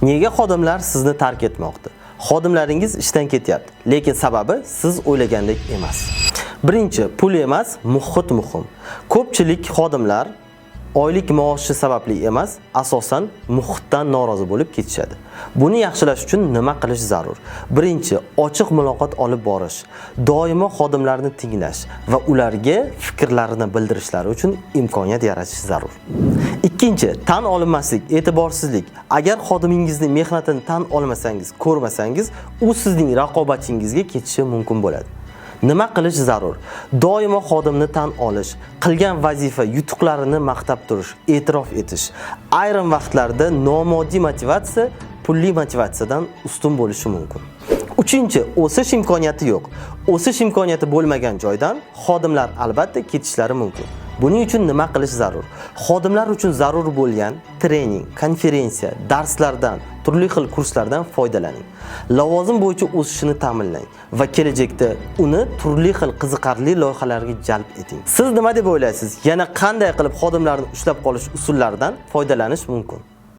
Nega xodimlar sizni tark etmoqda? Xodimlaringiz ishdan ketyapti, lekin sababi siz o'ylagandek emas. Birinchi, pul emas, muhit muhim. Ko'pchilik xodimlar oylik maoshi sababli emas, asosan muhitdan norozi bo'lib ketishadi. Buni yaxshilash uchun nima qilish zarur? Birinchi, ochiq muloqot olib borish, doimo xodimlarni tinglash va ularga fikrlarini bildirishlari uchun imkoniyat yaratish zarur. Ikkinchi, tan olinmaslik, e'tiborsizlik. Agar xodimingizni mehnatini tan olmasangiz, ko'rmasangiz, u sizning raqobatchingizga ketishi mumkin bo'ladi. Nima qilish zarur? Doimo xodimni tan olish, qilgan vazifa, yutuqlarini maqtab turish, e'tirof etish. Ayrim vaqtlarda nomoddiy motivatsiya pulli motivatsiyadan ustun bo'lishi mumkin. Uchinchi, o'sish imkoniyati yo'q. O'sish imkoniyati bo'lmagan joydan xodimlar albatta ketishlari mumkin. Buning uchun nima qilish zarur? Xodimlar uchun zarur bo'lgan trening, konferensiya, darslardan, turli xil kurslardan foydalaning. Lavozim bo'yicha o'sishini ta'minlang va kelajakda uni turli xil qiziqarli loyihalarga jalb eting. Siz nima deb o'ylaysiz? Yana qanday qilib xodimlarni ushlab qolish usullaridan foydalanish mumkin?